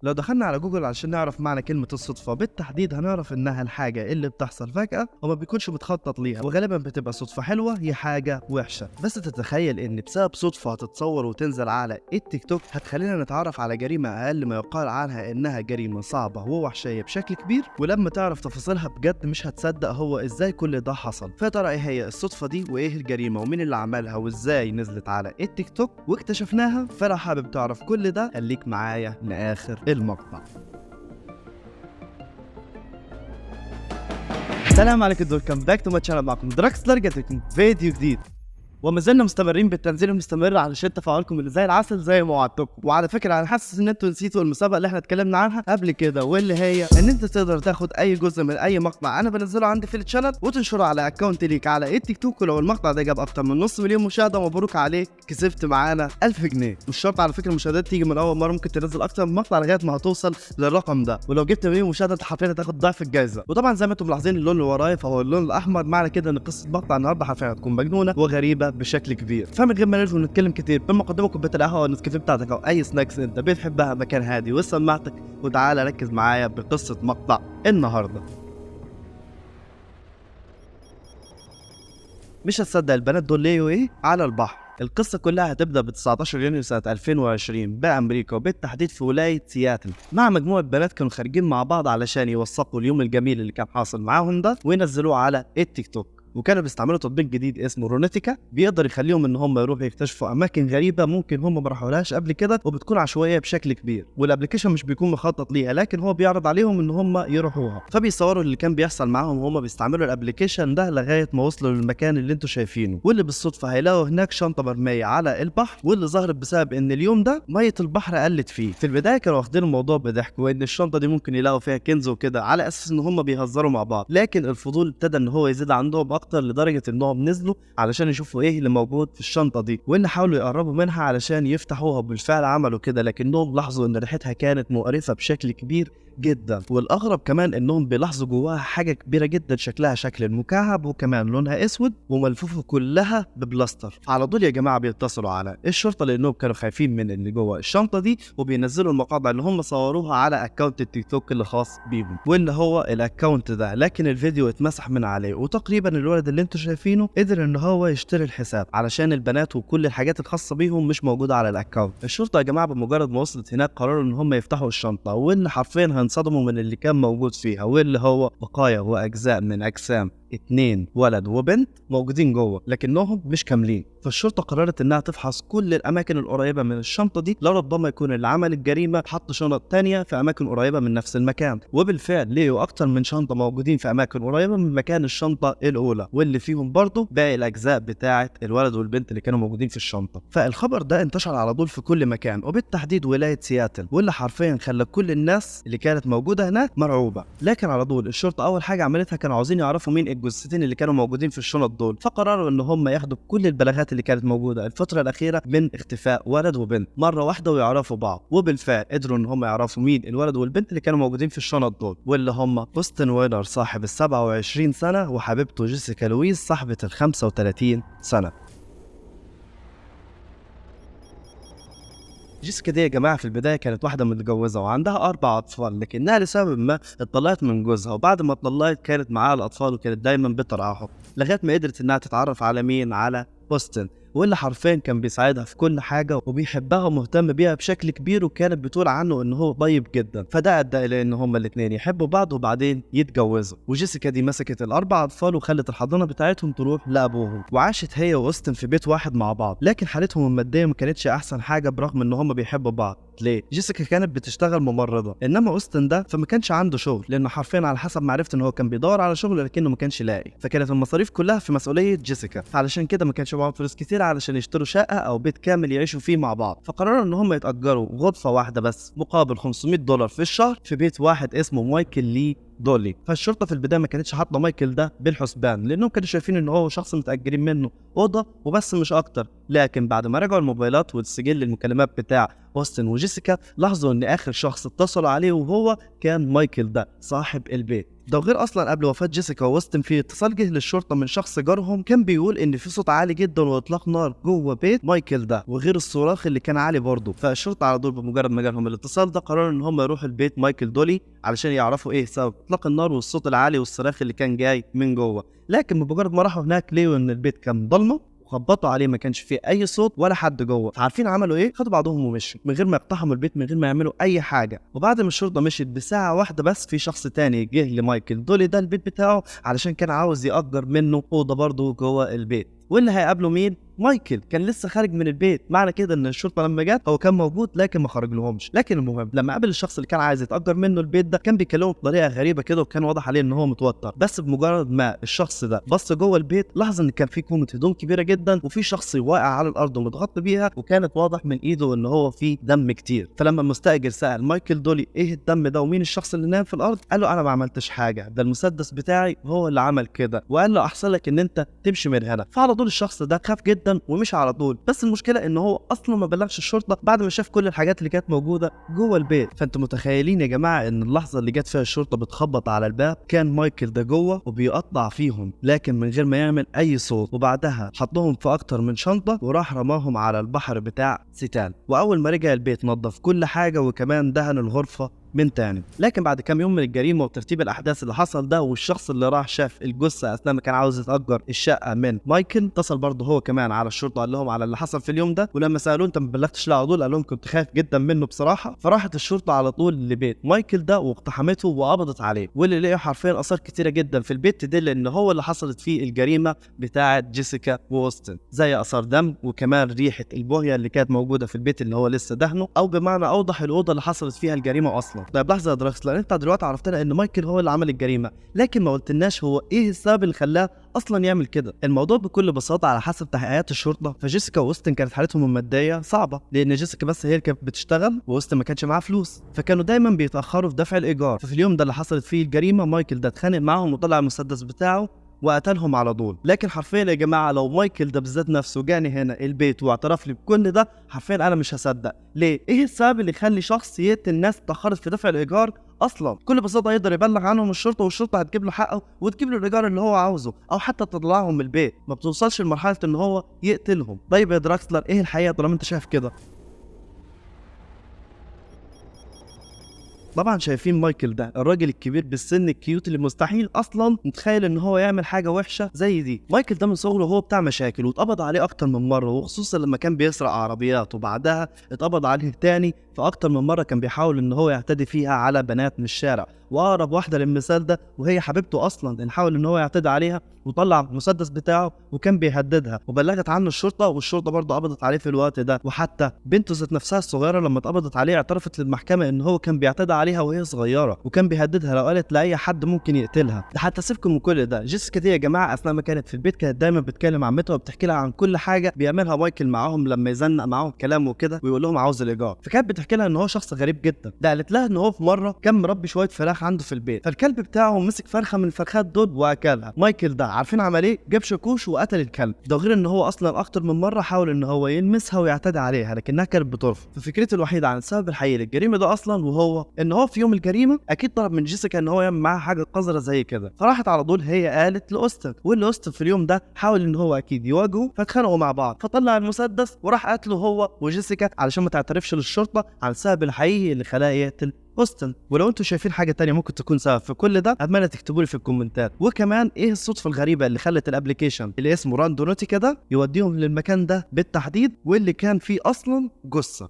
لو دخلنا على جوجل علشان نعرف معنى كلمة الصدفة بالتحديد هنعرف انها الحاجة اللي بتحصل فجأة وما بيكونش متخطط ليها، وغالبا بتبقى صدفة حلوة هي حاجة وحشة. بس تتخيل ان بسبب صدفة هتتصور وتنزل على التيك توك هتخلينا نتعرف على جريمة اقل ما يقال عنها انها جريمة صعبة ووحشية بشكل كبير، ولما تعرف تفاصيلها بجد مش هتصدق هو ازاي كل ده حصل. فترى ايه هي الصدفة دي وايه الجريمة ومين اللي عملها وازاي نزلت على التيك توك واكتشفناها؟ فلو حابب تعرف كل ده خليك معايا لاخر المقطع. السلام عليكم، welcome back to my channel، معكم دراكسلر، جبت لكم فيديو جديد وما زلنا مستمرين بالتنزيل المستمر علشان تفاعلكم اللي زي العسل زي ما وعدتكم. وعلى فكرة انا حاسس ان انتوا نسيتوا المسابقة اللي احنا اتكلمنا عنها قبل كده، واللي هي ان انت تقدر تاخد اي جزء من اي مقطع انا بنزله عندي في ال channel وتنشره على account ليك على التيك توك، ولو المقطع ده جاب اكتر من 500,000 مشاهده مبروك عليك، كسبت معانا 1000 جنيه. مش شرط على فكرة المشاهدات تيجي من اول مره، ممكن تنزل اكتر من مقطع لغاية ما هتوصل للرقم ده، ولو جبت مليون مشاهده انت حرفيا هتاخد ضعف الجائزة. وطبعا زي ما انتم ملاحظين اللون اللي ورايا فهو اللون الاحمر، معنى كده ان قصة مقطع النهارده حرفيا هتكون مجنونة وغريبة بشكل كبير. فمن غير ما نرجع ونتكلم كتير، بمقدمه كوباية القهوة والنسكافيه بتاعتك او اي snacks انت بتحبها، مكان هادي وسماعتك، وتعالى ركز معايا بقصة مقطع النهارده. مش هتصدق البنات دول ليه وايه على البحر. القصة كلها هتبدأ ب 19 يونيو سنة 2020 بأمريكا، وبالتحديد في ولاية سياتل، مع مجموعة بنات كانوا خارجين مع بعض علشان يوثقوا اليوم الجميل اللي كان حاصل معاهم ده وينزلوه على التيك توك. وكانوا بيستعملوا تطبيق جديد اسمه رونيتيكا، بيقدر يخليهم ان هم يروحوا يكتشفوا اماكن غريبة ممكن هم ما راحولهاش قبل كده وبتكون عشوائية بشكل كبير، وال application مش بيكون مخطط ليها، لكن هو بيعرض عليهم ان هم يروحوها. فبيصوروا اللي كان بيحصل معاهم وهم بيستعملوا ال application ده لغاية ما وصلوا للمكان اللي انتم شايفينه، واللي بالصدفة هيلاقوا هناك شنطه مرمية على البحر، واللي ظهرت بسبب ان اليوم ده مية البحر قلت فيه. في البداية كانوا واخدين الموضوع بضحك وان الشنطة دي ممكن يلاقوا فيها كنز وكده، على اساس ان هم بيهزروا مع بعض، لكن الفضول ابتدى ان هو يزيد عندهم اكتر لدرجة انهم نزلوا علشان يشوفوا ايه اللي موجود في الشنطة دي، واللي حاولوا يقربوا منها علشان يفتحوها، وبالفعل عملوا كده، لكنهم لاحظوا ان ريحتها كانت مقرفة بشكل كبير جدا. والاغرب كمان انهم بيلاحظوا جواها حاجة كبيرة جدا شكلها شكل المكعب، وكمان لونها اسود وملفوفه كلها ببلاستر. على طول يا جماعة بيتصلوا على الشرطة لانهم كانوا خايفين من اللي جوه الشنطة دي، وبينزلوا المقاطع اللي هم صوروها على account التيك توك اللي خاص بيهم، واللي هو ال account ده، لكن الفيديو اتمسح من عليه. وتقريبا الولد اللي انتم شايفينه قدر ان هو يشتري الحساب علشان البنات وكل الحاجات الخاصة بيهم مش موجودة على ال account. الشرطة يا جماعة بمجرد ما وصلت هناك قرروا ان هم يفتحوا الشنطة، واللي حرفيا انصدموا من اللي كان موجود فيها، واللي هو بقايا واجزاء من اجسام 2 ولد وبنت موجودين جوه، لكنهم مش كاملين. فالشرطه قررت انها تفحص كل الاماكن القريبة من الشنطة دي، لربما يكون اللي عمل الجريمة حط شنط تانية في اماكن قريبه من نفس المكان. وبالفعل لقوا اكتر من شنطه موجودين في اماكن قريبه من مكان الشنطة الاولى، واللي فيهم برضه باقي الاجزاء بتاعه الولد والبنت اللي كانوا موجودين في الشنطة. فالخبر ده انتشر على طول في كل مكان، وبالتحديد ولاية سياتل، واللي حرفيا خلى كل الناس اللي كانت موجودة هناك مرعوبه. لكن على طول الشرطة اول حاجة عملتها كانوا عاوزين يعرفوا مين الجثتين اللي كانوا موجودين في الشنط دول، فقرروا ان هم ياخدوا كل البلاغات اللي كانت موجودة الفترة الاخيرة من اختفاء ولد وبنت مرة واحدة ويعرفوا بعض. وبالفعل قدروا ان هم يعرفوا مين الولد والبنت اللي كانوا موجودين في الشنط دول، واللي هم أوستن ويلر صاحب ال 27 سنة وحبيبته جيسيكا لويز صاحبه ال 35 سنة. جيسيكا دي يا جماعة في البداية كانت واحدة متجوزة وعندها 4 اطفال، لكنها لسبب ما اتطلقت من جوزها، وبعد ما اتطلقت كانت معاها الاطفال وكانت دايما بترعاهم، لغاية ما قدرت انها تتعرف على مين؟ على أوستن، واللي حرفيا كان بيساعدها في كل حاجة وبيحبها ومهتم بيها بشكل كبير، وكانت بتقول عنه ان هو طيب جدا. فده ادى الى ان هما الاثنين يحبوا بعض وبعدين يتجوزوا. وجيسيكا دي مسكت ال4 اطفال وخلت الحضانة بتاعتهم تروح لابوهم، وعاشت هي واوستن في بيت واحد مع بعض، لكن حالتهم المادية ما كانتش احسن حاجة برغم ان هما بيحبوا بعض. ليه؟ جيسيكا كانت بتشتغل ممرضة، انما أوستن ده فما كانش عنده شغل، لانه حرفيا على حسب ما عرفت ان هو كان بيدور على شغل لكنه ما كانش لاقي، فكانت المصاريف كلها في مسؤولية جيسيكا، فعلشان كده ما كانش معاهم فلوس كتير علشان يشتروا شقه او بيت كامل يعيشوا فيه مع بعض. فقرروا ان هم يتاجروا غرفة واحدة بس مقابل $500 في الشهر في بيت واحد اسمه مايكل لي دولي. فالشرطه في البداية ما كانتش حاطه مايكل ده بالحسبان، لانهم كانوا شايفين ان هو شخص متاجرين منه اوضة وبس مش اكتر. لكن بعد ما رجعوا الموبايلات والسجل المكالمات بتاع أوستن وجيسيكا، لاحظوا ان اخر شخص اتصلوا عليه وهو كان مايكل ده صاحب البيت. ده غير اصلا قبل وفاه جيسيكا واوستن في اتصال جه للشرطة من شخص جارهم كان بيقول ان في صوت عالي جدا واطلاق نار جوه بيت مايكل ده، وغير الصراخ اللي كان عالي برضه. فالشرطه على طول بمجرد ما جالهم الاتصال ده قرروا ان هم يروحوا البيت مايكل دولي علشان يعرفوا ايه سبب اطلاق النار والصوت العالي والصراخ اللي كان جاي من جوه. لكن بمجرد ما راحوا هناك لقوا ان البيت كان ضلمة وخبطوا عليه، ما كانش فيه اي صوت ولا حد جوه. فعارفين عملوا ايه؟ خدوا بعضهم ومشوا من غير ما يقتحموا البيت، من غير ما يعملوا اي حاجة. وبعد ما الشرطة مشيت بساعة واحدة بس، في شخص تاني جه لمايكل دولي ده البيت بتاعه علشان كان عاوز يأجر منه اوضة برضه جوه البيت. واللي هيقابله مين؟ مايكل كان لسه خارج من البيت. معنى كده ان الشرطة لما جت هو كان موجود لكن ما خرج لهمش. لكن المهم لما قابل الشخص اللي كان عايز يتاجر منه البيت ده كان بيكلمه بطريقة غريبة كده، وكان واضح عليه ان هو متوتر. بس بمجرد ما الشخص ده بص جوه البيت لاحظ ان كان في كومة هدوم كبيرة جدا وفي شخص واقع على الارض ومتغطي بيها، وكانت واضح من ايده ان هو في دم كتير. فلما المستاجر سال مايكل دولي ايه الدم ده ومين الشخص اللي نام في الارض، قال له انا ما عملتش حاجة، ده المسدس بتاعي هو اللي عمل كده، وقال له احسن لك ان انت تمشي من هنا. فعلى طول الشخص ده خاف جدا ومشي على طول. بس المشكلة ان هو اصلا ما بلغش الشرطة بعد ما شاف كل الحاجات اللي كانت موجودة جوه البيت. فانتوا متخيلين يا جماعة ان اللحظة اللي جت فيها الشرطة بتخبط على الباب كان مايكل ده جوه وبيقطع فيهم لكن من غير ما يعمل اي صوت، وبعدها حطهم في اكتر من شنطه وراح رماهم على البحر بتاع سيتال. واول ما رجع البيت نظف كل حاجة وكمان دهن الغرفة من تاني. لكن بعد كام يوم من الجريمة وترتيب الاحداث اللي حصل ده، والشخص اللي راح شاف الجثة اثناء ما كان عاوز يتاجر الشقة من مايكل، اتصل برضه هو كمان على الشرطة قال لهم على اللي حصل في اليوم ده. ولما سالوه انت ما بلغتش ليه على طول، قال لهم كنت خايف جدا منه بصراحة. فراحت الشرطة على طول لبيت مايكل ده واقتحمته وقبضت عليه، واللي لقوا حرفيا اثار كتيرة جدا في البيت تدل ان هو اللي حصلت فيه الجريمة بتاعه جيسيكا واوستن، زي اثار دم وكمان ريحه البوهيه اللي كانت موجودة في البيت اللي هو لسه دهنه، او بمعنى اوضح الاوضة اللي حصلت فيها الجريمة اصلا. طيب لحظة يا دراكسلر، انت دلوقتي عرفتنا ان مايكل هو اللي عمل الجريمة، لكن ما قلتلناش هو ايه السبب اللي خلاه اصلا يعمل كده. الموضوع بكل بساطة على حسب تحقيقات الشرطة، فجيسيكا واوستن كانت حالتهم المادية صعبة، لان جيسيكا بس هي اللي كانت بتشتغل واوستن ما كانش معاه فلوس، فكانوا دايما بيتاخروا في دفع الايجار. ففي اليوم ده اللي حصلت فيه الجريمة مايكل ده اتخانق معاهم وطلع المسدس بتاعه وقتلهم على طول. لكن حرفيا يا جماعة لو مايكل ده بالذات نفسه جاني هنا البيت واعترف لي بكل ده، حرفيا انا مش هصدق. ليه؟ ايه السبب اللي يخلي شخص يقتل ناس اتاخرت في دفع الايجار اصلا؟ بكل بساطة يقدر يبلغ عنهم الشرطة والشرطة هتجيب له حقه وتجيب له الايجار اللي هو عاوزه، او حتى تطلعهم من البيت، ما بتوصلش لمرحلة ان هو يقتلهم. طيب يا دراكسلر ايه الحقيقة طالما انت شايف كده؟ طبعا شايفين مايكل ده الراجل الكبير بالسن ال cute اللي مستحيل اصلا نتخيل ان هو يعمل حاجة وحشة زي دي. مايكل ده من صغره هو بتاع مشاكل واتقبض عليه اكتر من مرة، وخصوصا لما كان بيسرق عربيات، وبعدها اتقبض عليه تاني فاكتر من مرة كان بيحاول ان هو يعتدي فيها على بنات من الشارع. واقرب واحدة للمثال ده وهي حبيبته اصلا، ان حاول ان هو يعتدي عليها وطلع المسدس بتاعه وكان بيهددها، وبلغت عنه الشرطة والشرطة برضه قبضت عليه في الوقت ده. وحتى بنته ذات نفسها الصغيرة لما اتقبضت عليه اعترفت للمحكمة ان هو كان بيعتدي عليها وهي صغيرة وكان بيهددها لو قالت لاي حد ممكن يقتلها. ده حتى سيبكم من كل ده، جيسيكا دي يا جماعة اثناء ما كانت في البيت كانت دايما بتكلم عمتها وبتحكي لها عن كل حاجة بيعملها مايكل معاهم لما يزنق معاهم كلام وكده ويقول لهم عاوز الايجار. فكانت بتحكي لها ان هو شخص غريب جدا. ده قالت لها ان هو في مرة كان مربي شوية فراخ عنده في البيت، فالكلب بتاعه مسك فرخة من الفرخات دول واكلها. مايكل ده عارفين عمل ايه؟ جاب شاكوش وقتل الكلب ده. غير ان هو اصلا اكتر من مرة حاول ان هو يلمسها ويعتدي عليها لكنها كانت بترفض. ففكرته الوحيدة عن السبب الحقيقي للجريمه ده اصلا وهو ان هو في يوم الجريمة اكيد طلب من جيسيكا ان هو يعمل معاها حاجة قذرة زي كده، فراحت على طول هي قالت لاوستن، واللي اوستن في اليوم ده حاول ان هو اكيد يواجهه، فاتخانقوا مع بعض، فطلع المسدس وراح قتله هو وجيسيكا علشان ما تعترفش للشرطة عن السبب الحقيقي اللي خلاه يقتل اوستن. ولو انتم شايفين حاجة تانية ممكن تكون سبب في كل ده اتمنى تكتبوا لي في الكومنتات. وكمان ايه الصدفة الغريبة اللي خلت ال application اللي اسمه Randonautica ده يوديهم للمكان ده بالتحديد واللي كان فيه اصلا جثة؟